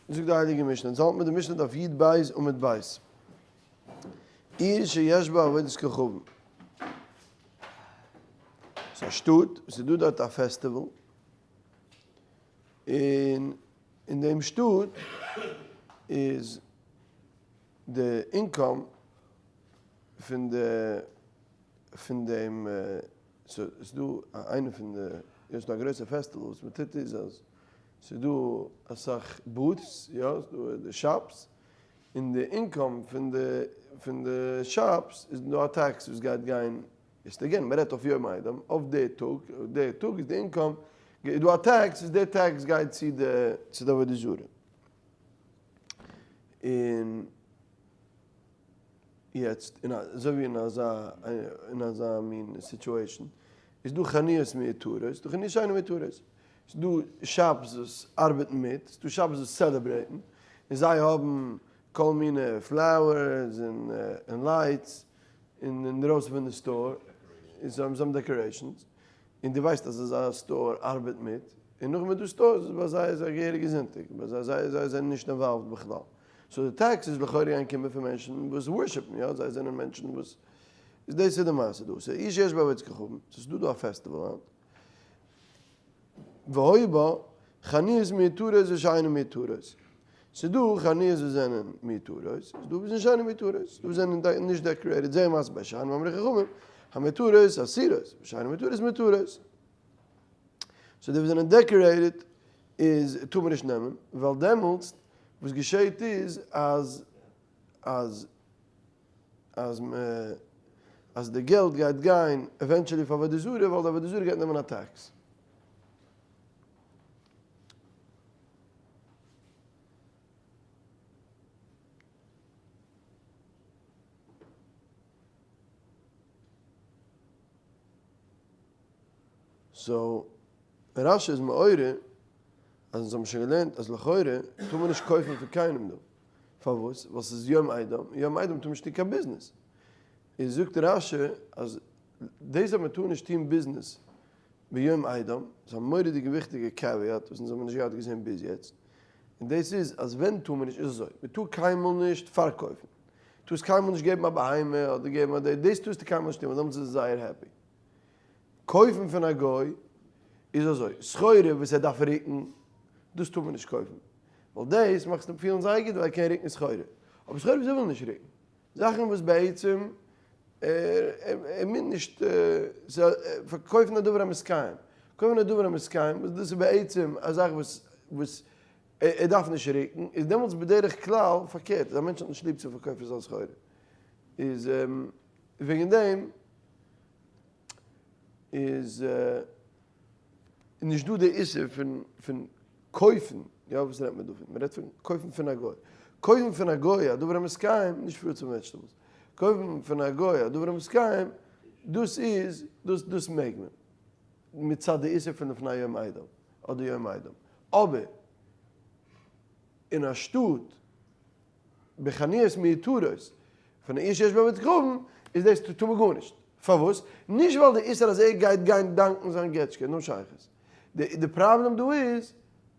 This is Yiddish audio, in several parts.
זאגט די הייליגע משנה, אונז האלטן מיט די משנה דף י"ב עמוד ב', עיר שיש בה עבודת כוכבים, ס'איז א שטאט וואס איז דא דארט א פעסטיוואל, און אין דעם שטאט איז די income פון די פון דעם ס'איז דא איינע פון די, יעצט דא א גרויסע פעסטיוואל וואס מ'טוט איז אז ס'איז דא אסאך booths, יא, ס'איז דא די shops, און די income פון די פון די shops איז דא א tax וואס גייט גיין, יעצט again מ'רעדט אויף יום אידם, אויף די טאג, די טאג איז די income, איז דא א tax וואס די tax גייט צו די צו די עבודה זרה. און יעצט אין אזוי ווי אין אזא אין אזא מין situation איז דא חנויות מיותרות, דא חנויות שאינן מיותרות. ס'איז דא shops וואס ארבעטן מיט, ס'איז דא shops וואס celebrate ן, און זיי האבן כל מיני flowers און lights אינדרויסן פון די store, און זיי האבן decorations, און דו ווייסט אז אזא store ארבעט מיט, און נאכדעם איז דא stores וואס ביי זיי איז א געהעריגע זונטאג, ביי זיי זיי זיי זענען נישט involved בכלל. so די tax איז לכאורה גייען קומען פון מענטשן וואס worship ן, יא, זיי זענען מענטשן וואס, איז דאס איז די מעשה דא, ס'איז עיר שיש בה עבודת כוכבים, ס'איז דא דא א פעסטיוואל היינט, והיו בה חנויות מיותרות ושאינן מיותרות. ס'איז דא חנויות וואס זענען מיותרות, ס'איז דא וואס זענען שאינן מיותרות, ס'איז דא וואס זענען נישט decorated, זעה מעשה בית שאן ואמרו חכמים, המיותרות אסורות, ושאינן מיותרות מותרות. so די וואס זענען decorated איז טאר מען נישט נעמען, ווייל דעמאלטס וואס געשעהט איז אז אז אז מ אז די געלט גייט גיין eventually פאר עבודה זרה ווייל די עבודה זרה גייט נעמען א tax. so רש"י איז מעורר אז אונז האבן שוין געלערנט אז לכאורה טאר מען נישט קויפן פון קיינעם דא. פארוואס? ווייל ס'איז יום אידם, יום אידם טאר מען נישט טון קיין ביזנעס. איז זאגט רש"י אז דאס אז מען טאר נישט טון ביזנעס ביום אידם איז א מורא'דיגע וויכטיגע caveat וואס אונז האבן נישט געהאט געזען ביז יעצט, און דאס איז אז ווען טאר מען נישט איז אזוי, מען טאר קיינמאל נישט פארקויפן, טארסט קיינמאל נישט געבן א בהמה אדער געבן א דעי, דאס טארסטו קיינמאל נישט טון ווייל דעמאלטס איז ער זייער happy. קויפן פון א גוי איז אזוי, סחורה וואס ער דארף רוקן, דאס טאר מען נישט קויפן, ווייל דאס מאכט אים פילן זייער גוט ווייל ער קען רוקן סחורה, אבער סחורה וואס ער וויל נישט רוקן, זאכן וואס בעצם ער מיינט נישט פארקויפן א דבר המתקיים, קויפן א דבר המתקיים וואס דאס איז בעצם א זאך וואס וואס ער דארף נישט רוקן, איז דעמאלטס בדרך כלל פארקערט, אז א מענטש האט נישט ליב צו פארקויפן זיין סחורה, איז וועגן דעם איז נישט דא די איסור פון פון קויפן, יא וואס רעדט מען דא פון? מען רעדט פון קויפן פון א גוי. קויפן פון א גוי א דבר המתקיים, נישט fruits און vegetables. קויפן פון א גוי א דבר המתקיים, דאס איז, דאס דאס מעג מען. מצד די איסור פון לפני יום אידם, אדער יום אידם. אבער אין א שטאט בחנויות מיותרות פון א עיר שיש בה עבודת כוכבים איז דאס טאר מען גארנישט. פארוואס? נישט ווייל די איסור אז ער גייט גיין דאנקן זיין געטשקע, no שייכות. די פראבלעם דא איז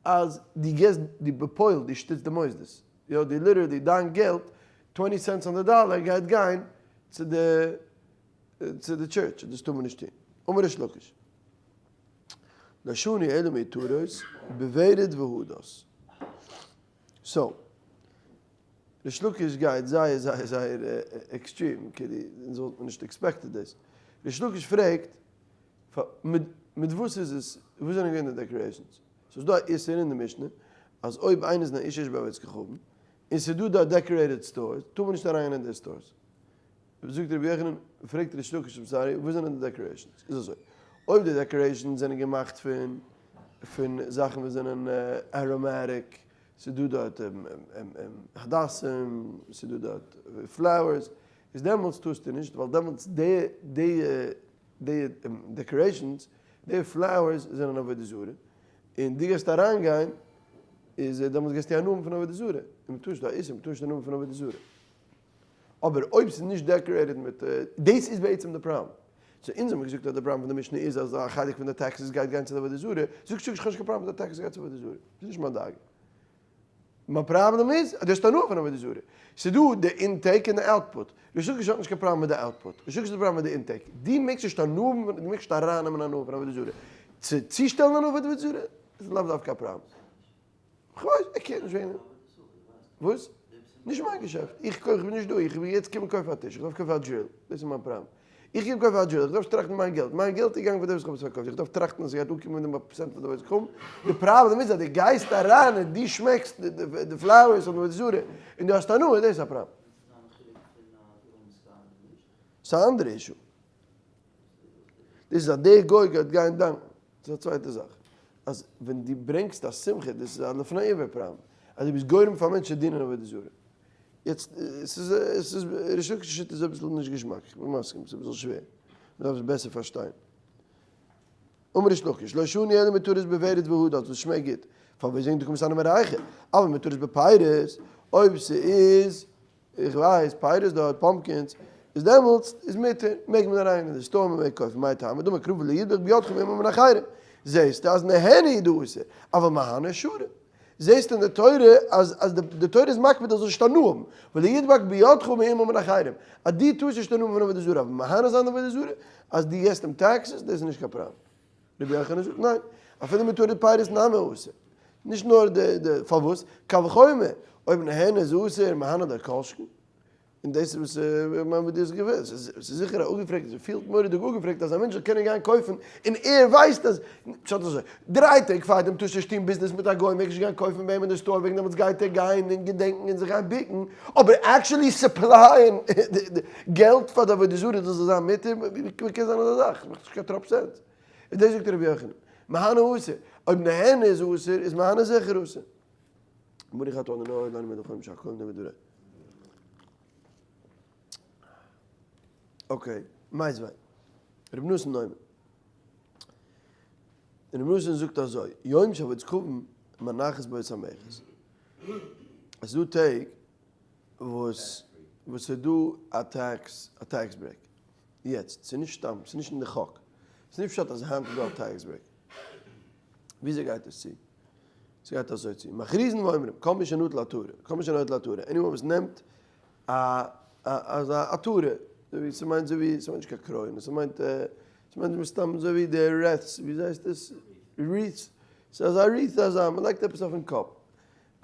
אז דו געסט די בפועל דו שטיצט די מוסדות. יא דו literally דיין געלט twenty cents on די דאלער גייט גיין צו די צו די טשורטש דאס טאר מען נישט טון. אמר ריש לקיש. לא שנו אלא מיותרות בוורד והדס. so, ריש לקיש גייט זייער זייער זייער extreme, כאילו אונז וואלט מען נישט expected דאס. ריש לקיש פרעגט, מיט וואס איז עס, וואס זענען געווען די decorations? ס'איז דא א איסור אין די משנה אז אויב איינער איז אין א עיר שיש בה עבודת כוכבים, און ס'איז דא דא decorated stores, טאר מען נישט אריינגיין אין די stores. זאגט רבי יוחנן, פרעגט ריש לקיש I'm sorry, וואס זענען די decorations? איז אזוי, אויב די decorations זענען געמאכט פון פון זאכן וואס זענען aromatic, ס'איז דא דארט הדסים, ס'איז דא דארט flowers, איז דעמאלטס טארסטו נישט, ווייל דעמאלטס די די די decorations, די flowers זענען עבודה זרה, און דו גייסט אריינגיין, איז דעמאלטס געסטו א נאמען פון עבודה זרה, און מ'טאר נישט, דא איסור, מ'טאר נישט די נאמען פון עבודה זרה. אבער אויב ס'איז נישט decorated מיט, דאס איז בעצם די פראבלעם. so אונז האמיר געזאגט אז די פראבלעם פון די משנה איז אז א חלק פון די taxes גייט גיין צו די עבודה זרה, זאגסטו איך האב נישט קיין פראבלעם אז די taxes גייט צו עבודה זרה, ס'איז נישט מיין דאגה. מיין פראבלעם איז אז דו האסט הנאה פון עבודה זרה. ס'איז דא די intake און די output. ריש לקיש האט נישט קיין פראבלעם מיט די output. ריש לקיש האט א פראבלעם מיט די intake. דו מעגסט נישט הנאה האבן, דו מעגסט נישט ארייננעמען הנאה פון עבודה זרה. צו צושטעלן הנאה פון עבודה זרה איז לאו דווקא א פראבלעם. כ'ווייס, ער קערט נישט וועגן דעם. וואס? נישט מיין געשעפט. איך קויף, איך בין נישט דא. איך בין יעצט געקומען קויפן א טיש. איך דארף קויפן א drill. דאס איז מיין פראבלעם. איך קום קויפן א drill. איך דארף נישט טראכטן מיין געלט. מיין געלט איז געגאנגען פאר דעם וואס איך האב עס פארקויפט. איך דארף טראכטן אז ס'גייט אנקומען מיט דעם א פראצענט פון די וואס איך האב. די פראבלעם איז אז דו גייסט אריין און דו שמעקסט די flowers און די זרה און דו האסט הנאה, דאס איז א פראבלעם. ס'איז א אנדערע issue. דאס איז אז דער גוי גייט גיין דאנקן. דאס איז א צווייטע זאך. אז ווען דו ברענגסט א שמחה, דאס איז א לפני עיוור פראבלעם. אז דו ביסט גורם פאר מענטשן צו דינען עבודה זרה. יעצט, עס איז, עס איז, ריש לקיש'ס שיטה איז אביסל נישט געשמאק, איך בין מסכים, ס'איז אביסל שווער. מ'דארף עס בעסער פארשטיין. אמר ריש לקיש, לא שנו אלא מותרות בוורד והדס, וואס שמעקט גוט. פארוואס זענען די קומסט אן מרייכע? אבל מותרות בפירות, אויב ס'איז, איך ווייס, פירות דארט, pumpkins, איז דעמאלטס איז מותר, מעג מען אריין אין די store, מען מעג קויפן, מאי טעמא דאמר קרא ולא ידבק בידך מאומה מן אחרים, זעסטו אז נהנה הוא דאסור, אבל מהנה שרי. זעסט אין די תורה אז אז די תורה איז מקפיד אז זאלסט נישט הנאה האבן, ולא ידבק בידך מאומה מן אחרים, אז דו טארסט נישט הנאה האבן פון עבודה זרה, אבער מהנה זיין עבודה זרה, אז דו געסט אים taxes, דאס איז נישט קיין פראבלעם. רבי יוחנן זאגט ניין, אפילו מותרות פירות נמי אסור, נישט נאר די די פארוואס, קל וחומר, אויב נהנה איז אסור, מהנה דער כל שכן, און דאס איז וואס מיין וואס דו האסט געוואוסט, ס'איז זיכער א אפגעפרעגט, ס'פילט מורא'דיג אפגעפרעגט אז א מענטש זאל קענען גיין קויפן און ער ווייסט אז, פשט אזוי, דריי טעג פאר דעם טארסטו נישט טון ביזנעס מיט א גוי, מעג נישט גיין קויפן ביי אים אין די store וועגן דעמאלטס גייט ער גיין און געדענקן און זיך גיין בוקן, אבער actually supply ען געלט פאר די עבודה זרה דאס זאל זיין מותר, ווי קען זיין אזא זאך? ס'מאכט נישט קיין טראפ sense. און דאס זאגט רבי יוחנן, מהנה אסור, אויב נהנה איז אסור איז מהנה זיכער אסור. ברוך אתה אדוני אלוהינו מלך העולם שהכל נהיה בדברו. okay, מיתיבי. רבי נתן אומר. רבי נתן זאגט אזוי, יום שעבודת כוכבים מנחת בו את המכס. עס איז דא טעג וואס וואס איז דא א tax, א tax break. יעצט, ס'איז נישט סתם, ס'איז נישט אין די חק. ס'איז נישט פשט אז היינט איז דא א tax break. וויאזוי גייט עס צו? ס'גייט אזוי צו, מכריזין ואומרים, כל מי שנוטל עטרה, כל מי שנוטל עטרה, anyone וואס נעמט א אזא עטרה, אזוי ווי ס'מיינט אזוי ווי, ס'מיינט נישט קיין קרוין, ס'מיינט ס'מיינט מסתם אזוי ווי די wreaths, ווי אזוי הייסט עס? wreaths, ס'איז אזא wreath אזא, מ'לייגט עפעס אויפן קאפ,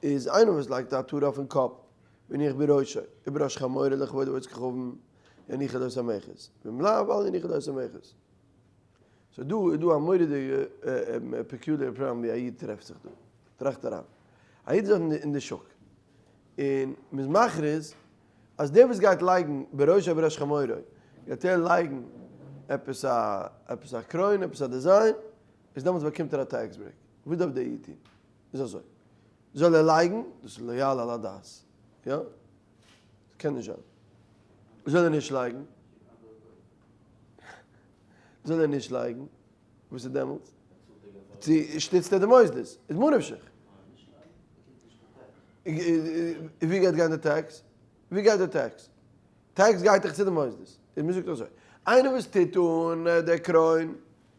איז איינער וואס לייגט א עטרה אויפן קאפ, והניח בראשו, ובראש חמורו לכבוד עבודת כוכבים, יניחו לו את המכס, ואם לאו, אל יניחו לו את המכס. so דא איז דא א מורא'דיגע peculiar פראבלעם ווי א איד טרעפט זיך דא. טראכט אריין. א איד איז אין די שוק. און מ'איז מכריז אז דער וואס גייט לייגן בראשו ובראש חמורו גייט ער לייגן עפעס א עפעס א קרוין עפעס א design איז דעמאלטס באקומט ער א tax break. וואס דארף דער איד טון? איז אזוי. זאל ער לייגן? דאס איז לא יעלה על הדעת. יא? ס'קען נישט זיין. זאל ער נישט לייגן? זאל ער נישט לייגן, וואס איז דעמאלטס? צו שטיצט ער די מוסדות? איז מה נפשך? ווי גייט גיין די tax? ווי גייט די tax? tax גייט דאך צו די מוסדות. איז מען זאגט אזוי, איינער וואס טוט אן די קרוין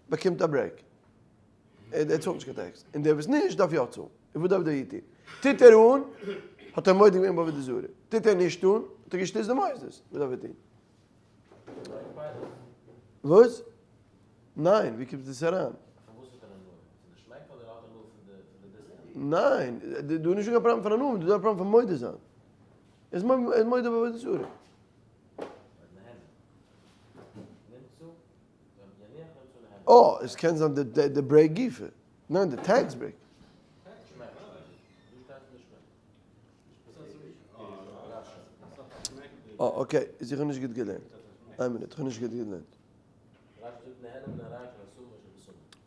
באקומט א break, ער צאלט נישט קיין tax, און דער וואס נישט דארף יא צאלן. און וואס דארף דער איד טון? טוט ער אן, האט ער מודה געווען בעבודה זרה. טוט ער נישט אן, האט ער געשטיצט די מוסדות. וואס דארף ער טון? וואס? ניין, ווי קומט דאס אריין? פון וואס האט ער הנאה? פון די שמעק אדער האט הנאה פון די פון די discount? ניין, דא איז נישטא קיין פראבלעם פון הנאה, דא איז דא א פראבלעם פון מודה זיין. ער איז מודה בעבודה זרה. אה, עס קען זיין די break גופא. ניין, די tax break. אה okay, איז איך האב נישט גוט געלערנט. איין מינוט, איך האב נישט גוט געלערנט.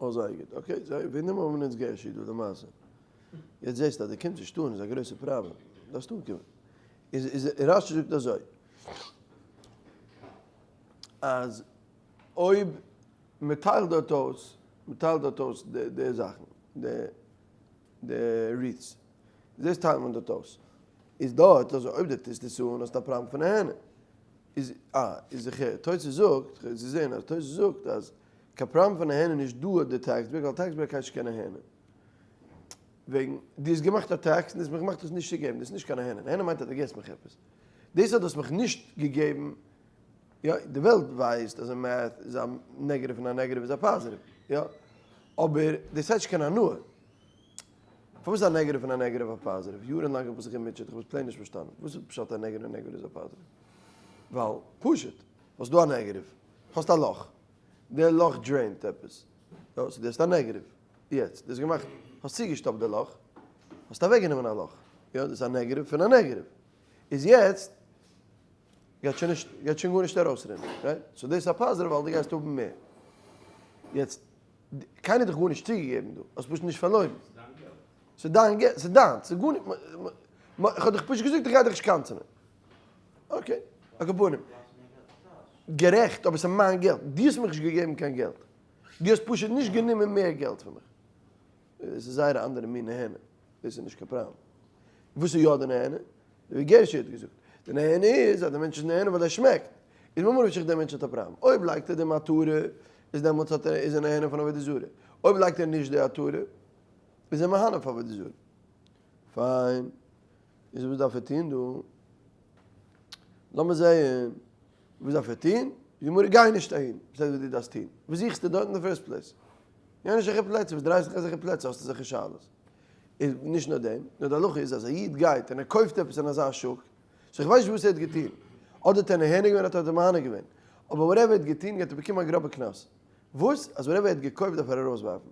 אה זייער גוט, okay, זייער גוט, וועגן דעם האבן אונז געשי דא למעשה. יעצט זעסטו אז דו קומסט נישט אן איז א גרויסע פראבלעם, דארפסט אנקומען. איז איז רשי זאגט אזוי, אז אויב מען טיילט דארט אויס, מען טיילט דארט אויס די זאכן, די די wreaths, דאס טיילט מען דארט אויס, איז דארט אזוי אויב דו טוסט עס אן האסטו א פראבלעם פון נהנה, איז אה איז זיכער תוס' זאגט, כ'האב געזען אז תוס' זאגט אז קיין פראבלעם פון נהנה נישט דא אויף די tax break ווייל tax break הייסט נישט קיין נהנה. וועגן דו האסט געמאכט א tax און דו האסט מיך געמאכט עס נישט צו געבן, דאס איז נישט קיין נהנה, נהנה מיינט אז דו געבסט מיך עפעס, דאס אז דו האסט מיך נישט געגעבן, יא, די וועלט ווייסט אז אין math איז א negative און א negative איז א positive, יא, אבער דאס הייסט נישט קיין הנאה. פארוואס איז א negative און א negative א positive? יארן לאנג האב איך זיך געמוטשעט, איך האב עס plain נישט פארשטאנען. וואס איז פשט א negative און א negative איז א positive? ווייל פשוט, האסט דא א negative, האסט א לאך, די לאך drain ט עפעס, יא, so דו האסט א negative, יעצט, דו האסט געמאכט, האסט צוגעשטאפט די לאך, האסט אוועקגענומען א לאך, יא, דאס איז א negative פון א negative, איז יעצט גייט שוין נישט, גייט שוין גארנישט ארויסרינען, right? so דאס איז א positive ווייל דו גייסט האבן מער. יעצט, קיינער האט דיך גארנישט צוגעגעבן דא, האסט פשוט נישט פארלוירן. ס'איז דיין געלט. ס'איז דיין געלט, ס'איז דיינס, ס'איז גארנישט, איך האב דיך פשוט געזאגט איך גיי דיך נישט קנס'ענען. okay, על כל פנים. גערעכט, אבער ס'איז מיין געלט, דו האסט מיך נישט געגעבן קיין געלט. דו האסט פשוט נישט גענומען מער געלט פון מיך. דאס איז זייער א אנדערע מין נהנה, דאס איז נישט קיין פראבלעם. וואס איז יא די נהנה? ווי גערשי האט געזאגט, די נהנה איז אז די מענטש איז נהנה ווייל ער שמעקט. איז ממה נפשך דער מענטש האט א פראבלעם. אויב לייגט ער דעם עטרה, איז דעמאלטס האט ער איז ער נהנה פון עבודה זרה. אויב לייגט ער נישט די עטרה, איז ער מהנה פאר עבודה זרה. פיין. איז וואס דארף ער טון דא? לאמיר זעהן. וואס דארף ער טון? די גמרא גיי נישט אהין, וואס הייסט וואס דו דארפסט טון? וואס זוכסטו דארט אין די first place? גיי נישט אזעלכע פלעצער, וואס דרייסט זיך אזעלכע פלעצער האסטו אזעלכע שאלות. איז נישט נאר דעם, נאר די הלכה איז אז א איד גייט און ער קויפט עפעס אין אזא שוק, so איך ווייס נישט וואס ער האט געטון, אדער האט ער נהנה געווען אדער האט ער מהנה געווען, אבער whatever ער האט געטון גייט ער באקומען א גראבע קנס. וואס? אז whatever ער האט געקויפט דארף ער ארויסווארפן.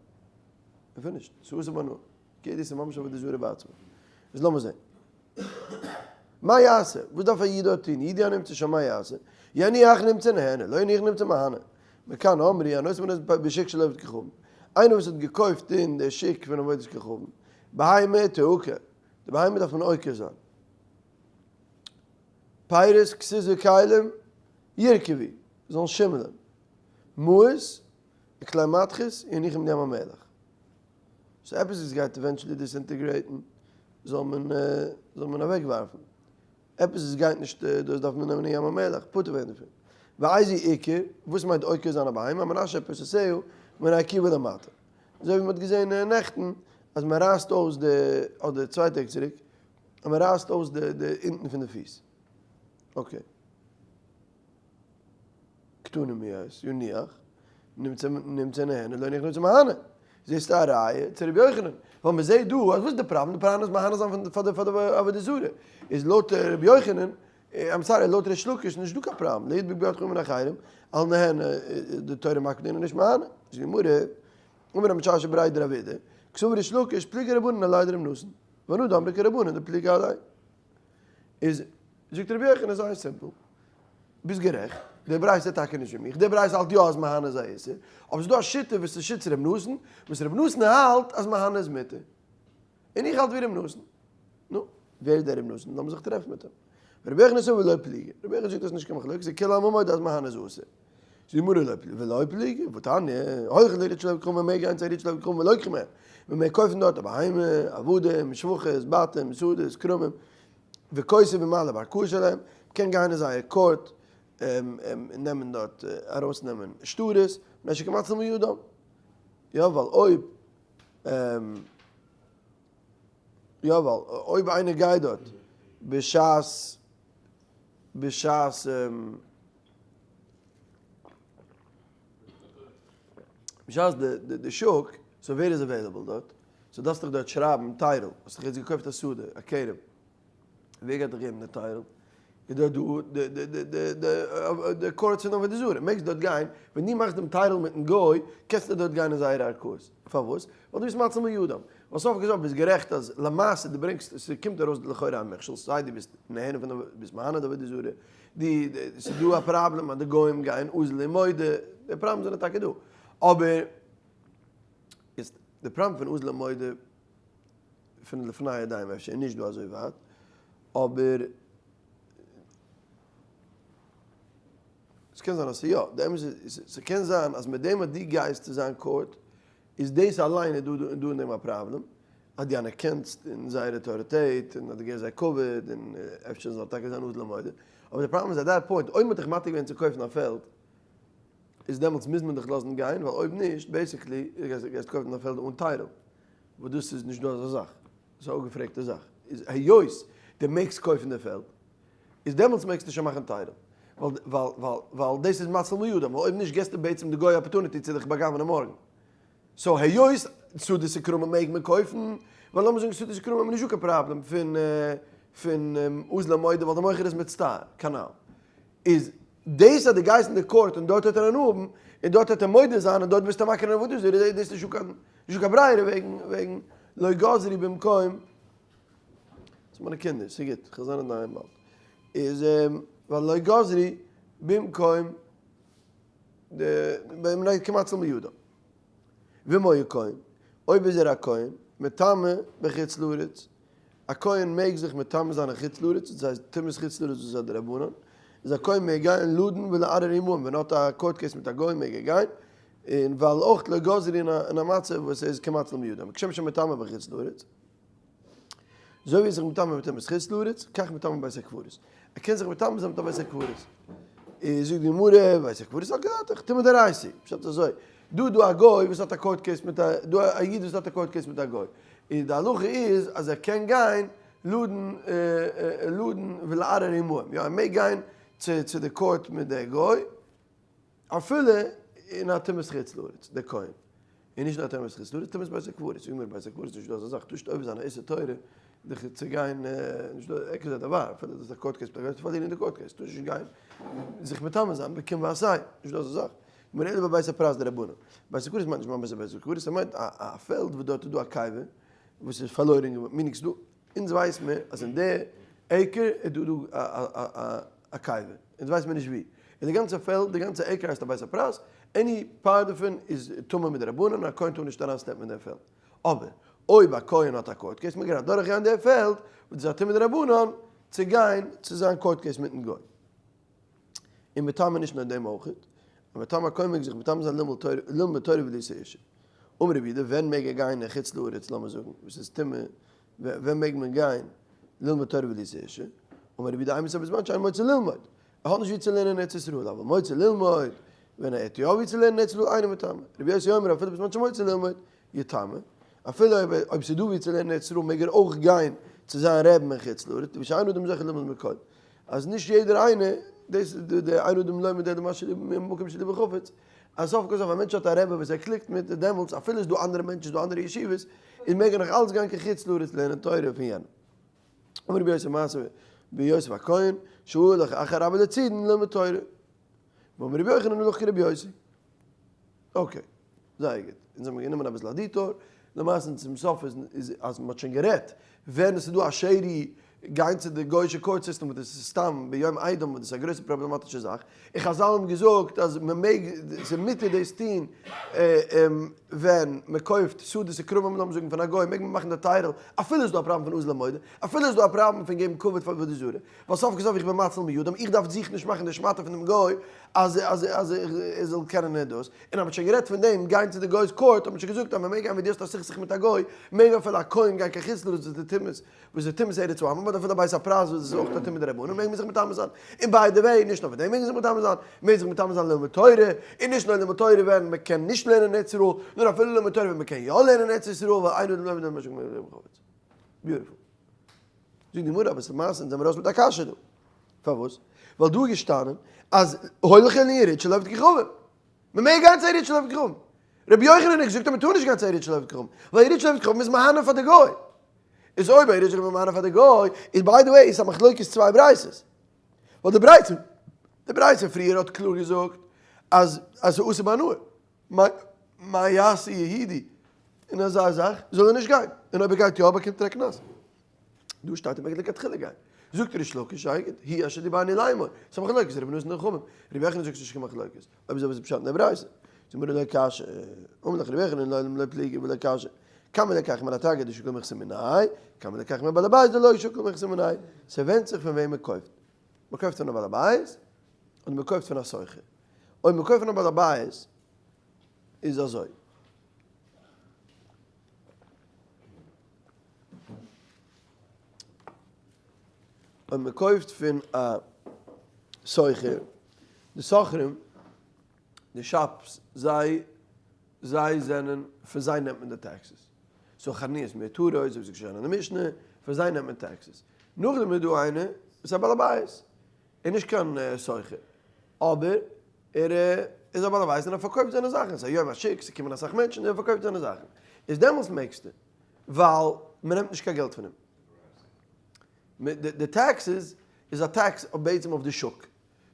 און finished. ס'איז אסור בהנאה. okay, דאס איז ממש עבודה זרה בעצמה. איז לאמיר זען. מה יעשה? וואס דארף א איד דארט טון? ידיע נמצא שם מה יעשה? יניח נמצא נהנה, לא יניח נמצא מהנה. מכאן אמרו, הנושא מנוס בשוק של עובד כוכבים. איינער וואס האט געקויפט אין די שוק פון עבודת כוכבים, בהמה תעקר, די בהמה דארף מען עוקר זיין. פירות, כסות וכלים, ירקבו, זאלן שימלען. מעות, וכלי מתכות, יניחום לים המלח. so עפעס וואס גייט eventually disintegrate ן זאל מען זאל מען אוועק ווארפן, עפעס וואס גייט נישט דאס דארף מען נעמען אין ים המלח פטור ווערן דערפון. ואיזה עיקר, וואס מיינט עוקר זיין א בהמה, המנשב פיסותיה מן העקיבה למטה, אזוי ווי מען האט געזען נעכטן אז מען רייסט אויס די, אדער צוויי טעג צוריק, אז מען רייסט אויס די די אונטן פון די פיס. okay. קטנים מיעס, יניח, נמצא נמצא נהנה, לא יניח נמצא מהנה. זעסטו א ראיה צו רבי יוחנן. ווייל מען זעט דא אז וואס איז די פראבלעם? די פראבלעם איז מהנה זיין פון פאר די פאר די עבודה זרה. איז לויט רבי יוחנן, I'm sorry, לויט ריש לקיש איז נישט דא קיין פראבלעם. לא ידבק בידך מן אחרים, אל נהנה, די תורה מקפיד און נישט מהנה. זאגט די גמרא, אמר רב משרשיא בריה דרב אידי, קסבר ריש לקיש, פליגי רבנן עליה דרבי נתן, ואנא דאמרי כרבנן דפליגי עליה. איז זאגט רבי יוחנן זייער simple, ביסט גערעכט, די ברייתא איז טאקע נישט ווי מיך, די ברייתא האלט יא אז מהנה איז א איסור, אבער ס'איז דא א שיטה וואס איז שיטת ר' נתן, וואס ר' נתן האלט אז מהנה איז מותר, און איך האלט ווי ר' נתן. נו, ווער איז דער ר' נתן? לאמיר זיך טרעפן מיט אים. רבי יוחנן סבר ולא פליגי, רבי יוחנן זאגט אז נישט קיין מחלוקת, ס'איז כולי עלמא מודה אז מהנה איז אסור. זאגט די גמרא לא פליגי, ולא פליגי, והתניא, הולכין לעירו של עובד כוכבים, מ'מעג גיין צו עירו של עובד כוכבים ולוקחין מהם, מ'מעג קויפן דארט א בהמה, עבדים, שפחות, בתים, שדות, כרמים, וכותב ומעלה בערכאות שלהם, מ'קען גיין אין זייער court און נעמען דארט ארויסנעמען שטרות, משא כ מציל מידם, יא ווייל אויב יא ווייל אויב איינער גייט דארט בשעת בשעת בשעת די שוק, so ווער איז available דארט? so דארפסט דאך דארט שרייבן title, האסט דאך יעצט געקויפט א שדה, א כרם, ווער גייט דיך געבן די title? איז דארט דא די courts פון עבודה זרה, מעגסט דארט גיין, ווען דו מאכסט דעם title מיטן גוי, קענסטו דארט גיין אין זייערע ערכאות, פארוואס? ווייל דו ביסט מציל מידם, ווייל סוף כל סוף ביסט גערעכט אז למעשה דו ברענגסט, ס'קומט ארויס לכאורה א מכשול, סיי דו ביסט נהנה פון די, ביסט מהנה די עבודה זרה, די, ס'איז דא א פראבלעם אז די גוים גייען אזל און מודה, די פראבלעם זענען טאקע דא, אבער יעצט די פראבלעם פון אזל און מודה פון לפני ידיים אפשר איז נישט דא אזוי ווייט, אבער ס'קען זיין אז ס'יא, די אמת איז ס'קען זיין אז מיט דעם אז דו גייסט צו זיין court איז דאס אליין איז דא דא אין דעם א פראבלעם, אז דו אנערקענסט אין זייער אויטאריטעט און אז דו געבסט זיי כבוד און אפשר זאל טאקע זיין אזל ומודה, אבער די פראבלעם איז at that point אויב מ'האט דיך מתיר געווען צו קויפן א פעלד איז דעמאלטס מוז מען דיך לאזן גיין ווייל אויב נישט basically גייסטו קויפן א פעלד אן title. וואס דאס איז נישט דא אזא זאך, דאס איז א אפגעפרעגטע זאך, איז היות דו מעגסט קויפן די פעלד, איז דעמאלטס מעגסטו שוין מאכן title, ווייל ווייל ווייל ווייל דאס איז מציל מידם, ווייל אויב נישט געסטו בעצם די גוי opportunity צו דיך בא'גנב'ענען מארגן. so היות שדות וכרמים מעג מען קויפן, ווייל לאמיר זאגן שדות וכרמים איז נישטא קיין פראבלעם פון פון אזלא מודה ווייל די מוכר איז מצטער, כנ"ל. איז דאס אז דו גייסט אין די court און דארט וועט ער הנאה האבן, און דארט וועט ער מודה זיין און דארט ביסטו מכיר אין עבודה זרה, דאס איז נישטא קיין נישטא קיין ברירה וועגן וועגן לא גזרו במקום ס'איז מיינע קינדער, ס'איז גוט, כ'וועל זיין אינדערהיים באלד. איז ווייל לא גזרו במקום די במנהג כמציל מידם. ואם היה כהן, אויב איז ער א כהן, מטמא בחוץ לארץ, א כהן מעג זיך מטמא זיין אין חוץ לארץ, דאס הייסט טומאת חוץ לארץ וואס איז א דרבנן, איז א כהן מעג גיין לדון ולערער עמהם, ווען ער האט א court case מיט א גוי מעג ער גיין, און ווייל אויך לא גזרו אין א מצב וואס ער איז כמציל מידם, כשם שמטמא בחוץ לארץ. אזוי ווי ער איז זיך מטמא מיט טומאת חוץ לארץ, כך מטמא בית הקברות. ער קען זיך מטמא זיין מיט א בית הקברות. איז זאגט די גמרא, בית הקברות סלקא דעתך, טומאה דאורייתא. פשט איז אזוי, דא איז דא א גוי וואס האט א court case מיט א, דא א איד וואס האט א court case מיט א גוי. איז די הלכה איז אז ער קען גיין לדון לדון ולערער עמהם. יא, ער מעג גיין צו צו די court מיט די גוי. אפילו אין א טומאת חוץ לארץ, דער כהן, און נישט נאר טומאת חוץ לארץ, טומאת בית הקברות, זאג מיר בית הקברות איז נישט דא אזא זאך, טאר נישט עובר זיין א איסור תורה דיך צו גיין, נישט דא עכ ז דבר, אפילו דאס איז א court case, גייסטו פארלירן אין די court case, טארסט נישט גיין זיך מטמא זיין בקום ועשה, נישט דא אזא זאך, גמרא אלא בבית הפרס דרבנן, בית הקברות מיינט נישט ממש א בית הקברות, ס'מיינט א פעלד וואס דארט איז דא א קבר וואס איז פארלוירען געווארן, meaning ס'דא אונז ווייס מיר אז אין די acre איז דא דא א קבר, אונז ווייס מיר נישט ווי, און די גאנצע פעלד, די גאנצע acre הייסט א בית הפרס, any part דערפון איז טמא מדרבנן און א כהן טאר נישט אריין step ן אין די פעלד. אבער אויב א כהן האט א court case מעג ער אדורך גיין די פעלד וואס איז א טומאה דרבנן צו גיין צו זיין court case מיטן גוי. און מטמא נישט נאר דעם אויך, און מטמא א כהן מעג זיך מטמא זיין ללמוד תורה ולישא אשה. אמר רבי יהודה, ווען מעג ער גיין אין חוץ לארץ לאמיר זאגן וואס איז טומאה ווען מעג מען גיין ללמוד תורה ולישא אשה? אמר רבי יהודה אימתי בזמן שאינו מוצא ללמוד, ער האט נישט ווי צו לערנען אין ארץ ישראל, אבל מוצא ללמוד, ווען ער האט יא ווי צו לערנען אין ארץ ישראל אינו מטמא, רבי יוסי אומר אפילו בזמן שמוצא ללמוד, יטמא, אפילו אויב אויב ס'איז דא ווי צו לערנען אין ארץ ישראל מעג ער אויך גיין צו זיין רעבן אין חוץ לארץ, לפי שאין אדם זוכה ללמוד מכל, אז נישט יעדער איינער, דאס איז די אין אדם לומד אלא ממקום שליבו חפץ, אז סוף כל סוף א מענטש האט א רבי וואס ער קליקט מיט, דעמאלטס אפילו איז דא אנדערע מענטשן, איז דא אנדערע ישיבות, איז מעג ער נאך אלץ גיין קיין חוץ לארץ לערנען תורה פון יענעם. אמר רבי יוסף מעשה ביוסף הכהן, שהלך אחר רבו לצידון ללמוד תורה. ואמר רבי יוחנן הלך כרבי יוסי. okay, זייער גוט. אונז האבן גענומען אביסל א detour, למעשה צום סוף איז איז אז מ'האט שוין גערעדט ווען עס איז דא א שרי גיין צו די גוי'אישע court system וואס דאס איז סתם ביום אידם וואס דאס איז א גרויסע פראבלעמאטישע זאך, און חזל האבן געזאגט אז מ'מעג ס'איז מותר דאס טון ווען מ'קויפט שדות וכרמים לאמיר זאגן פון א גוי מעג מען מאכן די title אפילו איז דא א פראבלעם פון אזלא מודה, אפילו איז דא א פראבלעם פון געבן כבוד פאר עבודה זרה, ווייל סוף כל סוף איך בין מציל מידם, איך דארף זיך נישט מאכן די שמאטע פון דעם גוי אז אז אז ער זאל קענען דאס, און אז מ'האט שוין גערעדט פון דעם גיין צו די גוי'ס court האט מען שוין געזאגט אז מ'מעג גיין ווען דו האסט א סכסוך מיט א גוי, מעג אפילו א כהן גיין קיין חוץ לארץ וואס איז די טומאת וואס איז טומאת ארץ העמים, אדער אפילו בית הפרס וואס איז אויך א טומאה דרבנן מעג מען זיך מטמא זיין, און by the way נישט נאר פאר דעם מעג מען זיך מטמא זיין, מעג זיך מטמא זיין ללמוד תורה, און נישט נאר ללמוד תורה ווען מ'קען נישט לערנען אין ארץ ישראל, נאר אפילו ללמוד תורה ווען מ'קען יא לערנען אין ארץ ישראל, ווייל אין אדם לומד אלא מה שליבו חפץ. Beautiful. זאגט די גמרא אבער ס'איז מעשה אונז זעמיר ארויס מיט א קשיא דא. פארוואס? ווייל דא איז געשטאנען אז הולך ליריד של עובד כוכבים. מ'מעג גיין צו א יריד של עובד כוכבים. רבי יוחנן האט געזאגט אז מ'טאר נישט גיין צו א יריד של עובד כוכבים, ווייל יריד של עובד כוכבים איז מהנה פאר די גוי. איז אויב א יריד של עובד כוכבים איז מהנה פאר די גוי, איז by the way איז א מחלוקת צוויי ברייתות. ווייל די ברייתא, די ברייתא פריער האט קלאר געזאגט אז אז ס'איז אסור בהנאה. מה יעשה יהודי אין אזא זאך זאל ער נישט גיין, און אויב ער גייט יא באקומט ער א קנס. דא שטייט ער מעג לכתחילה גיין. זאגט ריש לקיש זייער גוט, הוא אשר דיברנו לאמור, ס'איז א מחלוקת רבי נתן און חכמים, רבי יוחנן זאגט ס'נישט קיין מחלוקת, אויב אזוי וואס איז פשט אין די ברייתא? זאגט מיר לא קשיא, אמר לך רבי יוחנן לעולם לא פליגי ולא קשיא, כמה לקח מן התגר דשקל מכסה מיניה, כמה לקח מבעל הבית דלא שקל מכסה מיניה, ס'ווענדט זיך פון וועם מ'קויפט, מ'קויפט פון א בעל הבית אדער מ'קויפט פון א סוחר, אויב מ'קויפט פון א בעל הבית איז אזוי. אויב מ'קויפט פון א סוחר, די סוחרים, די shops, זיי זיי זענען, פון זיי נעמט מען די taxes. סאו חנויות מיותרות, אזוי ווי ס'איז געשטאנען אין די משנה, פאר זיי נעמט מען taxes. נאכדעם איז דא איינער וואס איז א בעל הבית, ער איז נישט קיין סוחר, אבער ער איז א בעל הבית און ער פארקויפט זיינע זאכן, ס'איז א יום השוק, ס'קומען אסאך מענטשן און ער פארקויפט זיינע זאכן, איז דעמאלטס מעגסטו, ווייל מ'נעמט נישט קיין געלט פון אים. די taxes איז א tax בעצם אויף די שוק.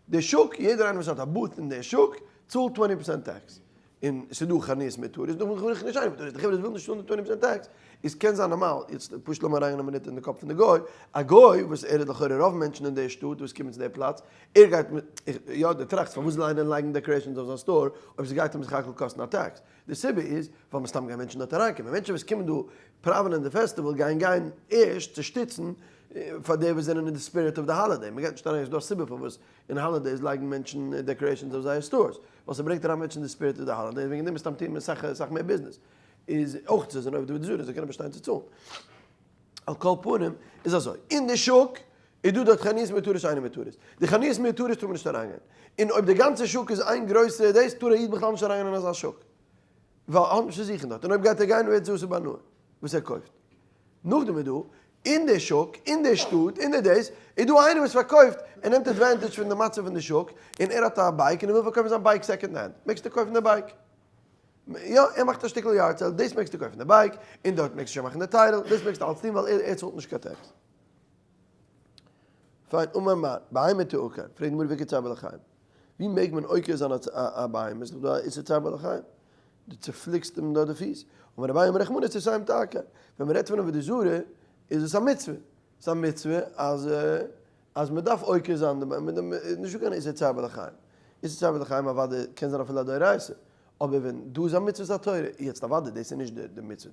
די שוק, יעדער איינער וואס האט א booth אין די שוק, צאלט twenty percent tax. און ס'איז דא חנויות מיותרות, דא בין איך נישט איינער מיט די חברה וואס ווילן נישט צאלן די twenty percent tax, איז קען זיין נארמאל, יעצט פשוט לאמיר אריינגיין א מינוט אין די קאפ פון די גוי, א גוי וואס ער איז לכאורה רוב מענטשן אין די שטאט וואס קומען צו די פלאץ, ער גייט מיט, יא דו טראכסט פארוואס זאל איינער לייגן decorations אויף זיין store אויב ס'גייט אים סך הכל קאסטן א tax? די סיבה איז ווייל מסתם גייען מענטשן דארט אריינקומען, מענטשן וואס קומען דא פראווענען די פעסטיוואל גייען גיין ערשט צו שטיצן פאר די וואס זענען אין די spirit of the holiday, מ'גייט נישט אריין, ס'איז דא א סיבה פארוואס אין holidays לייגן מענטשן decorations אויף זייער stores, ווייל ס'ברענגט אריין מענטשן אין די spirit of the holiday, וועגן דעם מסתם טוען מיר אסאך אסאך מער ביזנעס, איז אויך זיי זענען עובדי עבודה זרה זיי קענען באשטיין צו צאלן. על כל פנים איז אזוי, אין די שוק איז דא דארט חנויות מיותרות שאינן מיותרות, די חנויות מיותרות טאר מען נישט אריינגיין, און אויב די גאנצע שוק איז איין גרויסע דאס טאר א איד בכלל נישט אריינגיין אין אזא שוק, ווייל ער האט נישט צו זוכן דארט, און אויב גייט ער גיין ווערט זה אסור בהנאה וואס ער קויפט. נאכדעם איז דא אין די שוק, אין די שטאט, אין די דאס, איז דא איינער וואס פארקויפט, ער נעמט advantage פון די מצב פון די שוק, און ער האט א bike און ער וויל פארקויפן זיין bike second hand, מעגסטו קויפן די bike. יא, ער מאכט א שטיקל yard sale, דאס מעגסטו קויפן די bike, און דארט מעגסטו שוין מאכן די title, דאס מעגסטו אלץ טון ווייל ער צאלט נישט קיין tax. פיין, אמר מר, בהמה תעקר, פרעגט די גמרא ואיכא צער בעלי חיים, ווי מעג מען עוקר זיין א בהמה, איז דאך דא א איסור צער בעלי חיים, דו צופליקסט אים דארט די פיס, אמר אביי אמר רחמנא סורסיהם תעקר, ווען מען רעדט פון עבודה זרה איז עס א מצוה, ס'איז א מצוה אז אז מען דארף עוקר זיין די בהמה, איז נישטא קיין איסור צער בעלי חיים, איסור צער בעלי חיים אוודאי קען זיין אפילו א דאורייתא, אבער ווען דא איז א מצוות התורה, יעצט אוודאי דאס איז נישט די מצוה,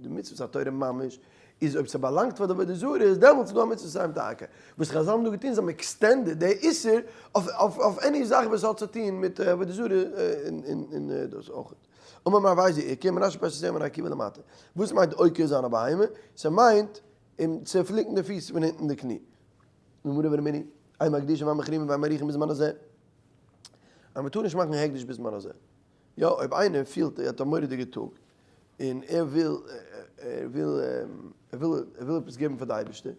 די מצוות התורה ממש איז אויב ס'באלאנגט פאר די עבודה זרה איז דעמאלטס איז דא א מצוות סיים תעקר, וואס חזל האבן דא געטון זיי האבן extended די איסור אויף any זאך וואס האט צו טון מיט עבודה זרה און דאס אויך. אמר מר ואיזהו עיקר, מנשק פרשת מן העקיבא למטה, וואס מיינט עוקר זיין א בהמה? ס'מיינט אים צופליקן די פיס פון אונטן די קני. גמרא ורמינהי, אין מקדישין ואין מחרימין ואין מעריכין בזמן הזה. אז מען טאר נישט מאכן הקדש בזמן הזה. יא, אויב איינער פילט ער האט א מורא'דיגע טאג, און ער וויל, ער וויל, ער וויל, ער וויל עפעס געבן פאר די אייבערשטער,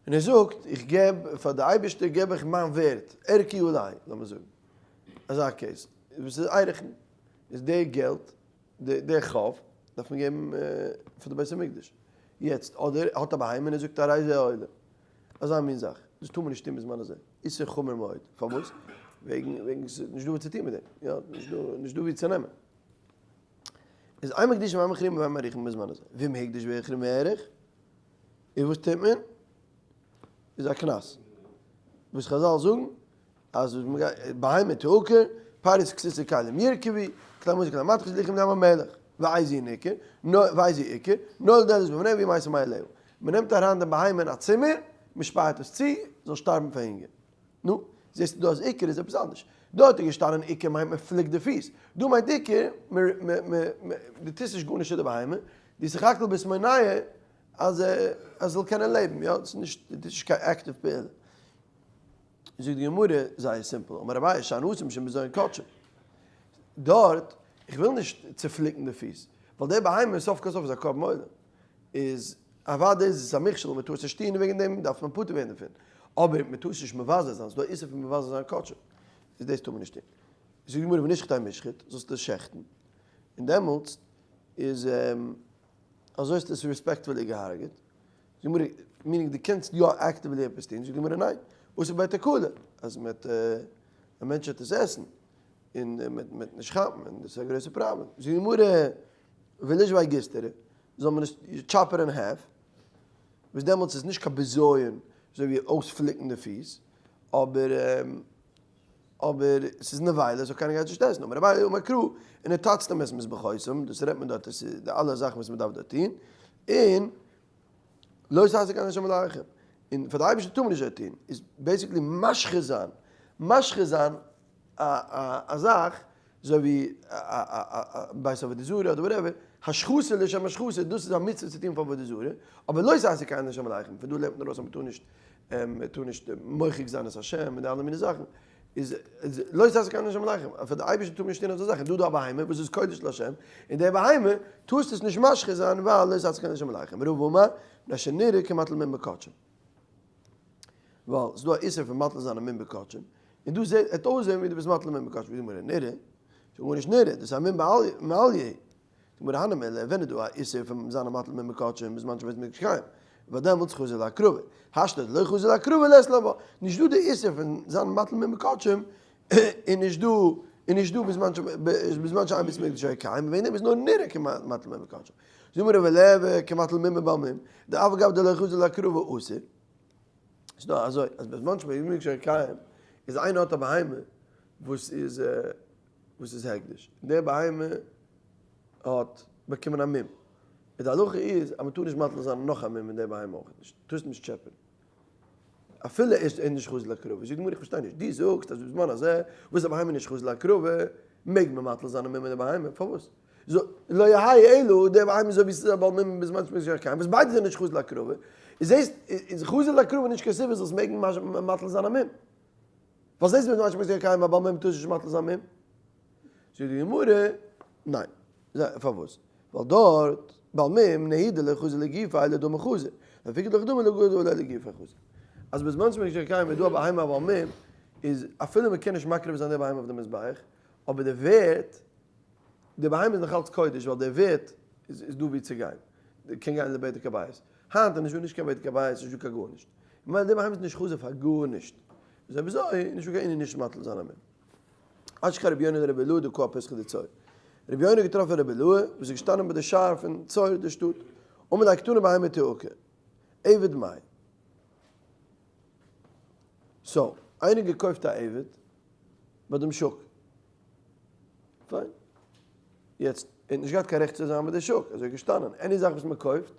און ער זאגט, איך געב פאר די אייבערשטער געב איך מיין ווערט, ערכי עלי, לאמיר זאגן, אזא case, וואס איז ערכין, איז די געלט, די חוב, דארף מען געבן פאר די בית המקדש. יעצט, אדער ער האט א בהמה און ער זאגט הרי זה עולה. אזא מין זאך, דאס טאר מען נישט טון בזמן הזה, איסור חמור מאוד, פארוואס? וועגן וועגן ס'איז נישט דא וואס צו טון מיט דעם, יא, נישט דא נישט דא ווי צו נעמען. איז אין מקדישין ואין מחרימין ואין מעריכין בזמן הזה, ואם הקדיש והחרים והאריך, איז וואס טוט מען? איז א קנס. וואס חזל זאגן אז בהמה תעקר, פרס כסות וכלים ירקבו, כלי מזון כלי מתכות יוליכום לים המלח, ואיזהו ניקר, ואיזהו עיקר, נועל דלת בפניה והיא מתה מאליה. מען נעמט אריין דעם בהמה אין א צימער, מען שפארט עס צו, זאל שטארבן פון הונגער. נו, זעסטו דא אז עיקר איז עפעס אנדערש. דארט איז געשטאנען עיקר מיינט מען פליקט די פיס. דא מיינט עיקר, דו טוסט נישט גארנישט צו די בהמה, דו סך הכל ביסט מונע אז ער זאל קענען לעבן, יא, ס'איז נישט, דו טוסט נישט קיין active פעולה. זאגט די גמרא, זייער simple, אמר אביי שאני התם משום בזיון קדשים. דארט, איך וויל נישט צופליקן די פיס, ווייל די בהמה סוף כל סוף איז א קרבן עולה. איז אוודאי איז עס א מכשול און מען טאר עס נישט טון און וועגן דעם דארף מען פטור ווערן דערפון. אבער מען טאר עס נישט מבזה זיין, ס'איז דא א איסור פון מבזה זיין קדשים. איז דאס טאר מען נישט טון. זאגט די גמרא ונשחטיה משחט, זאלסטו עס שעכטן. און דעמאלטס איז אזוי האסטו עס respectfully געהארגעט. זאגט די גמרא, meaning דו קענסט יא actively עפעס טון? זאגט די גמרא ניין, אתי ביה תקלה, אז מ'וועט, א מענטש וועט עס עסן, און מ'וועט נישט כאפן, און דאס איז א גרויסע פראבלעם. זאגט די גמרא, ולישוויה גיסטרא, זאל מען עס chop it in half, וואס דעמאלטס איז נישט קיין בזיון אזוי ווי אויספליקן די פיס, אבער אבער ס'איז נבילה so קיינער גייט נישט עסן, אמר אביי אמר קרא, ונתצתם את מזבחותם, דאס רעדט מען דארט, עס איז די אלע זאכן וואס מען דארף דארט טון, און לא תעשו כן לה' אלהיכם, און פאר די אייבערשטער טאר מען נישט אזוי טון, איז basically משחית זיין, משחית זיין א זאך, אזוי ווי א בית עבודה זרה אדער whatever, השחתה לשם השחתה, דאס איז א מצוה צו טון פאר עבודה זרה, אבער לא תעשו כן לה' אלהיכם, פון דא לערנט מען ארויס אז מען טאר נישט, מען טאר נישט מוחק זיין את השם און די אלע מיני זאכן. איז לא תעשה כן להשם אלקיכם, פאר די אייבערשטער טאר מען נישט טון אזא זאך, איז דא דא א בהמה וואס איז קודש להשם, און די בהמה טארסטו עס נישט משחית זיין ווייל לא תעשה כן להשם אלקיכם, רבא אמר, מפני שנראה כמטיל מום בקדשים. ווייל ס'איז דא א איסור פון מטיל זיין א מום בקדשים, און דא זעט עט אויסזען ווי דו ביסט מטיל א מום בקדשים, ווי די גמרא נראה, ס'איז גארנישט נראה, דאס איז א מום מעליא. די גמרא הני מילי, ווען איז דא א איסור פון זיין א מטיל מום בקדשים בזמן שבית המקדש קיים, ווייל דעמאלטס חזי להקרבה, השתא דלא חזי להקרבה לית לן בה, נישט דא די איסור פון זיין מטיל מום בקדשים, און נישט דא און נישט דא בזמן ש בזמן שאין בית המקדש קיים, וועגן דעם איז נאר נראה כמטיל מום בקדשים. זאג מיר ולעוה כמטיל מום בבעל מום, דאף על גב דלא חזי להקרבה אסור. ס'איז דא אזוי אז בזמן שבית המקדש קיים איז איינער האט א בהמה וואס איז וואס איז הקדש, און די בהמה האט באקומען א מום, און די הלכה איז אז מ'טאר נישט מטיל זיין נאך א מום אין די בהמה אויך נישט, טארסט נישט טשעפען, אפילו ער איז נישט חזי להקרבה, זאגט די גמרא איך פארשטיי נישט, דו זאגסט אז בזמן הזה וואס א בהמה איז נישט חזי להקרבה מעג מען מטיל זיין א מום אין די בהמה, פארוואס? לא יהא אלא די בהמה אזוי ווי ס'איז א בעל מום בזמן שבית המקדש קיים, וואס ביידע זענען נישט חזי להקרבה, איז זעסט איז חזי להקרבה נישט קיין סיבה זאלסט מעגן מטיל זיין א מום. וואס הייסט בזמן שבית המקדש קיים א בעל מום טאר נישט מטיל זיין מום? זאגט די גמרא, ניין. פארוואס? ווייל דארט בעל מום נהי דלא חזי לגופיה אלא דמא חזי, לאפוקי דלא דמי לא גדול אלא לגופיה חזי. אז בזמן שבית המקדש קיים איז דא א בהמה א בעל מום, איז אפילו מען קען נישט מקריב זיין די בהמה אויף די מזבח, אבער די ווערט, די בהמה איז נאך אלץ קודש ווייל די ווערט איז דא ווי צו גיין, קען גיין לבדק הבית. היינט איז נישטא נישט קיין בדק הבית, נישטא קיין גארנישט. ממילא די בהמה איז נישט חזי פאר גארנישט. איז אויב אזוי נישטא קיין ענין נישט מטיל זיין א מום. אשכח רבי יונה לרבי אילעא דקאי אפתחא דצור. רבי יונה האט געטראפן רבי אילעא וואס איז געשטאנען ביי די שער פון צור די שטאט. אמר ליה קתני בהמה תעקר. עבד מאי. so, איינער געקויפט א עבד ביי דעם שוק. פיין. יעצט, ער האט נישט געהאט קיין רעכט צו זיין ביי די שוק, אזוי איז געשטאנען. any זאך וואס מען קויפט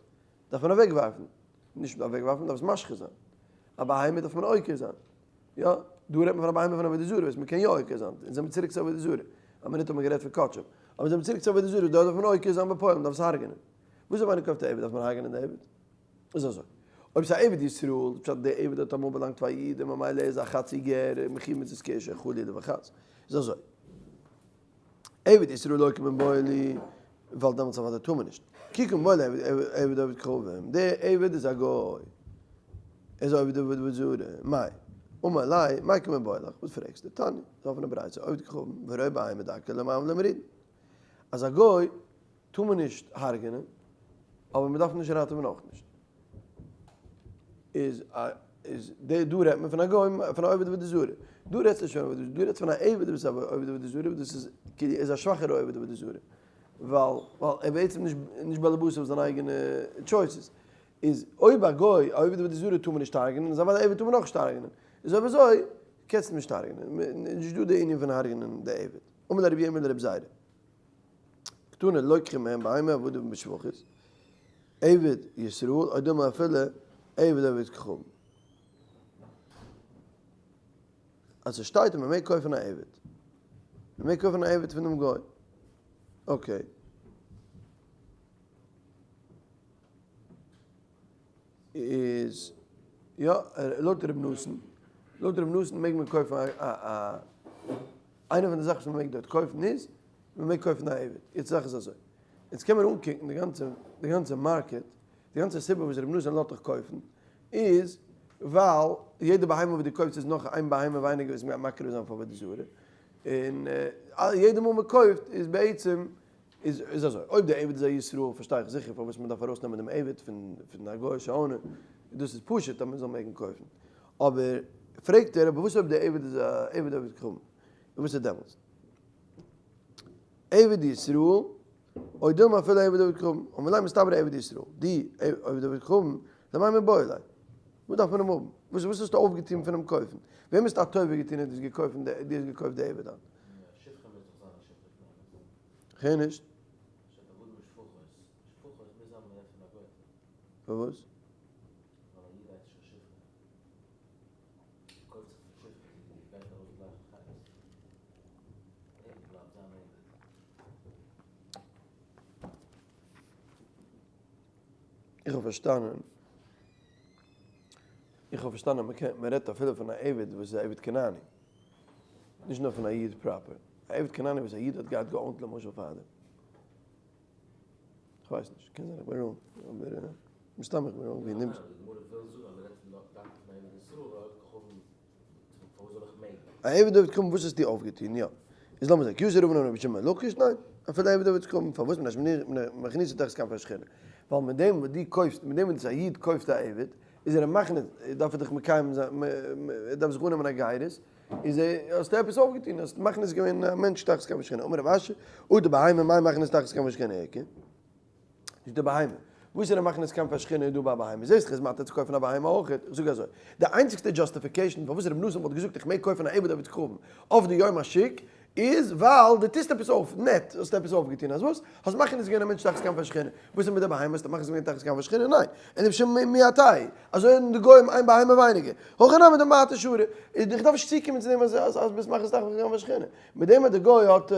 דארף מען אוועקווארפן. נישט אוועקווארפן, דארף עס משחית זיין. א בהמה דארף מען עוקר זיין. יא, דא רעדט מען פון א בהמה פון עבודה זרה וואס מען קען יא עוקר זיין. אונז זעמיר צוריק צו עבודה זרה. א מינוט האט מען גערעדט פון קדשים. אבער זעמיר צוריק צו עבודה זרה, דארט דארף מען עוקר זיין בפועל, מען דארף עס הרג'נען. וואס אויב איינער קויפט א עבד דארף מען הרג'נען די עבד? איז אזוי, אויב ס'איז א עבד ישראל, פשט די עבד האט אמאל באלאנגט פאר א איד און ממילא איז א חצי גר און מחיוב מצוות קשר חלילה וחס, איז אזוי, עבד ישראל לא קא מיבעיא לי, ווייל דעמאלטס אוודאי טאר מען נישט, כי קא מיבעיא ליה עבד עובד כוכבים, די עבד איז א גוי, ער איז א עובד עבודה זרה, מאי אמר ליה, מאי קא מיבעיא לך, וואס פרעגסטו, תניא, ס'איז אפענע ברייתא, עובד כוכבים, ורואה בהמה דקה לא מעלין ולא מורידין, אז א גוי טאר מען נישט הרג'נען, אבער מען דארף נישט ראטעווען אויך נישט. איז א איז די דא רעדט מען פון א גוי פון א עובד עבודה זרה. דא רעדסטו נישט פון עבודה זרה, דא רעדסטו פון א עבד וואס איז א עובד עבודה זרה, דאס איז כאילו ער איז א שוואכערע עובד עבודה זרה. ווייל ווייל ער בעצם נישט נישט באלעבאס אויף זיינע אייגענע choices. איז אויב א גוי א עובד עבודה זרה טאר מען נישט הרג'נען, איז אוודאי עבד טאר מען אויך נישט הרג'נען. איז אויב אזוי קענסטו נישט הרג'נען. נישט דא די ענין פון הרג'נען די עבד. אמר ליה רבי ירמי' לרבי זירא. קתני לוקחים מהם בהמה עבדים ושפחות, עבד ישראל, או דלמא אפילו עבד עובד כוכבים. אז עס שטייט אז מען מעג קויפן א עבד. מען מעג קויפן א עבד פון דעם גוי. okay. איז יא, לויט ר' נתן, לויט ר' נתן מעג מען קויפן א א איינע פון די זאכן וואס מען מעג דארט קויפן איז, מען מעג קויפן א עבד. יעצט די זאך איז אזוי, יעצט קען מען אנקוקן די גאנצע די גאנצע market, די גאנצע סיבה וואס ר' נתן לאזט דיך קויפן, איז ווייל יעדע בהמה וואס דו קויפסט איז נאך איין בהמה ווייניגער וואס מען גייט מקריב זיין פאר עבודה זרה, און יעדע מאל מען קויפט איז בעצם איז איז אזוי, אויב די עבד איז א ישראל פארשטיי איך זיכער פארוואס מען דארף ארויסנעמען דעם עבד פון פון א גוי'אישע owner, דאס איז פשוט אז מען זאל מעגן קויפן. אבער פרעגט ער, אבער וואס אויב די עבד איז א עבד עובד כוכבים, און וואס איז דעמאלטס? עבד ישראל, או דלמא אפילו עבד עובד כוכבים, אמר ליה מסתברא עבד ישראל, די עובד עובד כוכבים, למאי מיבעי ליה? וואס דארף מען אים האבן? וואס וואס האסטו אויפגעטון פונעם קויפן? וועם האסטו א טובה געטון אז דו האסט געקויפט דו האסט געקויפט די עבד היינט? שפחה מוז דאך זיין א שפחה כנענית. כ'הער נישט. שטייט עבדים ושפחות. שפחות מוז זיין מ'רעדט פון א גוי'טע. פארוואס? ווייל א איד הייסט נישט קיין שפחה. זי קויפט זיך נישט שפחה, זי גייט ארויס גלייך אין חיות. עבד בלייבט זיין עבד. איך האב פארשטאנען. איך האב פארשטאנען אז מ'קען, מ'רעדט אפילו פון א עבד וואס איז א עבד כנעני. נישט נאר פון א איד proper. א עבד כנעני וואס א איד האט געהאט גע own ט למשל פארדעם. כ'ווייס נישט, קען זיין איך בין wrong, אבער מסתם איך בין wrong, ווי נעמסט. א עבד עובד כוכבים וואס האסטו אויפגעטון? יא. איז לאמיר זען, כי אתא רבין אמר רבי שמעון בן לקיש, ניין. אפילו עבד עובד כוכבים, פארוואס מכניסו תחת כנפי השכינה? ווייל מיט דעם וואס דו קויפסט, מיט דעם וואס א איד קויפט א עבד, איז ער א מכניס, דארף ער דיך מקיים זיין, ער דארף זיך אננעמען א גיירות, איז ער, האסטו עפעס אויפגעטון, האסט מכניס געווען א מענטש תחת כנפי השכינה. אמר רב אשי, אטו בהמה מאי מכניס תחת כנפי השכינה איכא? נישט די בהמה. וואס איז די מכניס כנפי השכינה איז דא ביי א בהמה? זעסט דאך איז מתיר צו קויפן א בהמה אויך. איך זאג אזוי, די איינציגסטע justification פארוואס רבי נתן וואלט געזאגט איך מעג קויפן א עבד עובד כוכבים אויף די יום השוק איז ווייל דו טוסט עפעס אויף, נעט, האסט עפעס אויפגעטון, אז וואס? האסט מכניס געווען א מענטש תחת כנפי השכינה. וואס איז מיט די בהמה? האסטו מכניס געווען תחת כנפי השכינה? ניין. און אפשר מעתי'. אזוי האבן די גוים איין בהמה ווייניגער. הכא נמי דמעטי שרי. איך דארף נישט צוקומען צו דעם אז אז ביסט מכניס תחת כנפי השכינה. מיט דעם אז די גוי האט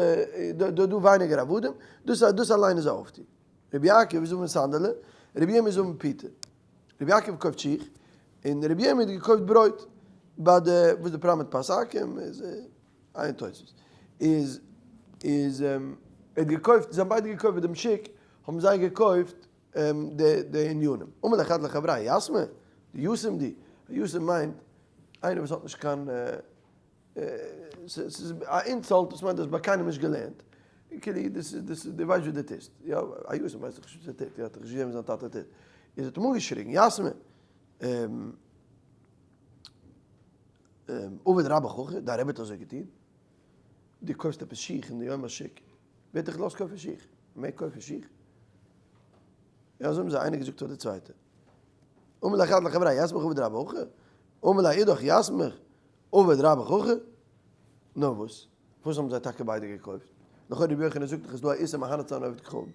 דא ווייניגער עבדים, דאס דאס אליין איז א אויפטו. רבי יעקב איז אבן סנדלה, רבי ירמי' איז אבן פיתה. רבי יעקב קויפט שיך, און רבי ירמי' האט געקויפט ברויט ביי די וואס די פראמעט פסקים איז איין תוספות איז איז ער האט געקויפט זיי האבן ביידע געקויפט ביי דעם שוק האבן זיי געקויפט די די ענינים. אמר לאחד לחבריה יתמא, די יתום די, א יתום מיינט איינער וואס האט נישט קיין ס'איז א insult, דאס מיינט דו האסט ביי קיינעם נישט געלערנט. כאילו דאס איז דאס איז דו ווייסט וואס דו טוסט. יא, א יתום ווייסט דאך נישט וואס ער טוט, ער האט דאך נישט געזען וואס זיין טאטע טוט. איז האט אים אנגעשריגן, יתמא, עביד רבך הכי, דיין רבי האט אזוי געטון? דו קויפסט עפעס שיך אין די יום השוק, ווער האט דיך געלאזט קויפן שיך? מ'מעג קויפן שיך? יא, אזוי האבן זיי איינער געזאגט פאר די צווייטע. אמר לאחד לחבריה, יתמך עביד רבך הכי? אמר לאידך יתמך עביד רבך הכי? נאר וואס? וואס האבן זיי טאקע ביידע געקויפט? לכאורה רבי יוחנן זאגט דאך איז דא א איסור מהנה צו זיין עובד כוכבים.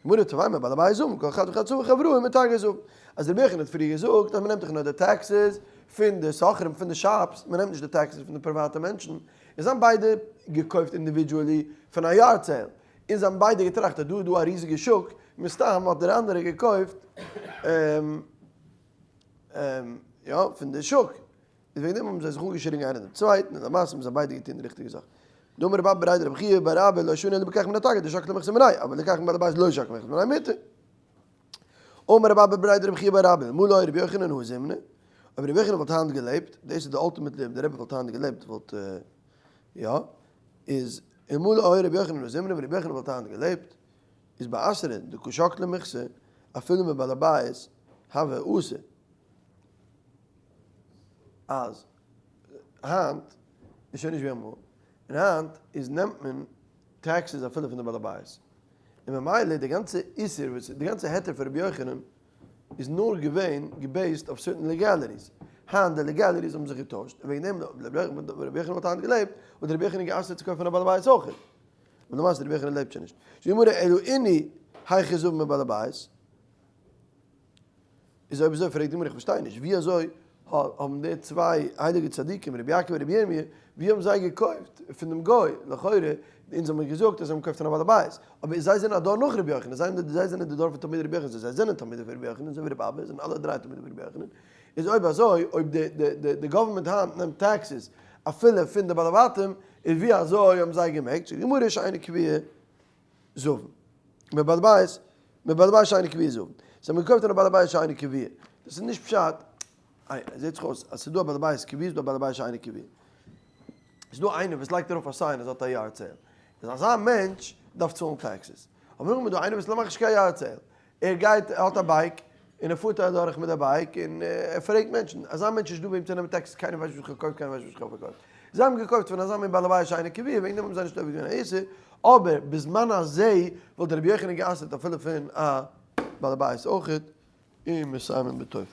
גמרא תביא מבעל הבית זאגן כל אחד ואחד סבור חברו מתגר זאגן. אז רבי יוחנן האט פריער געזאגט אז מ'נעמט דאך נאר די taxes פון די סוחרים פון די shops, מ'נעמט נישט די taxes פון די פריוואטע מענטשן, און זיי האבן ביידע געקויפט individually פון א yard sale, און זיי האבן ביידע געטראכט אז דא איז דא א ריזיגע שוק, מסתם האט דער אנדערער געקויפט יא פון די שוק. איז וועגן דעם האבן זיי זיך אנגעשריגן איינער דעם צווייטן, און למעשה האבן זיי ביידע געטון די ריכטיגע זאך. דאמר רב אבא בריה דרב חייא בר אבא לא שנו אלא ליקח מן התגר דשקלי מיכסי מיניה, אבל ליקח מבעל הבית לא שקלי מיכסי מיניה מותר. אמר רב אבא בריה דרב חייא בר אבא אלמלא רבי יוחנן הא זימנא, אויב רבי יוחנן וואלט היינט געלעבט, דאס איז די ultimately אויב די רבי וואלט היינט געלעבט וואלט יא, איז אלמלא רבי יוחנן הא זימנא ווען רבי יוחנן וואלט היינט געלעבט, איז באתרא דקא שקלי מיכסי אפילו מבעל הבית הוה אסור. אז היינט איז שוין נישט ווי אמאל, און היינט איז נעמט מען taxes אפילו פון די בעל הבית, און ממילא די גאנצע איסור וואס די גאנצע היתר פון רבי יוחנן איז נאר געווען גע base ט אויף certain legalities, היינט די legalities האבן זיך געטוישט, און וועגן דעם אויב רבי יוחנן וואלט היינט געלעבט וואלט רבי יוחנן גע'אסר'ט צו קויפן פון א בעל הבית אויכעט, אבער למעשה רבי יוחנן לעבט שוין נישט. זאגט די גמרא אלא איני היכי זבין מבעל הבית. איז אויב אזוי פרעגט די גמרא איך פארשטיי נישט ווי אזוי האבן די צוויי הייליגע צדיקים רבי יעקב און רבי ירמי' ווי האבן זיי געקויפט פון דעם גוי, לכאורה אונז האבן מיר געזאגט אז זיי האבן געקויפט פון א בעל הבית, אבער זיי זענען א דור נאך רבי יוחנן, זיי זיי זענען די דור פון תלמידי רבי יוחנן, זיי זענען תלמידים פון רבי יוחנן אזוי ווי רבי אבא זענען אלע דריי תלמידים פון רבי יוחנן, איז אויב אזוי אויב די די די government היינט נעמט taxes אפילו פון די בעלי בתים איז ווי אזוי האבן זיי געמעגט, זאגט די גמרא שאינו קבוע זבין. מבעל בית, מבעל בית שאינו קבוע זבין. זיי האבן געקויפט פון א בעל הבית שאינו קבוע. דאס איז נישט פשט, איי, זעט זיך אויס אז ס'איז דא א בעל הבית קבוע, ס'איז דא א בעל הבית שאינו קבוע. ס'איז דא איינער וואס לייגט ארויף א sign אז ער האט א yard sale. איז אזא מענטש דארף צאלן taxes. אבער נאכדעם איז דא איינער וואס מאכט נישט קיין yard sale. ער גייט, ער האט א bike, און ער פארט אדורך מיט די bike, און ער פרעגט מענטשן, אזא מענטש איז נישט דא וועם צו נעמען taxes, קיינער ווייסט נישט וואס איך האב געקויפט, קיינער ווייסט נישט וואס איך האב פארקויפט. זיי האבן געקויפט פון אזא מין בעל הבית שאינו קבוע, וועגן דעם האבן זיי נישט עובר געווען א איסור, אבער בזמן הזה וואלט רבי יוחנן גע'אסר'ט אפילו פון א בעל הבית אויכעט, און מסיימים בטוב.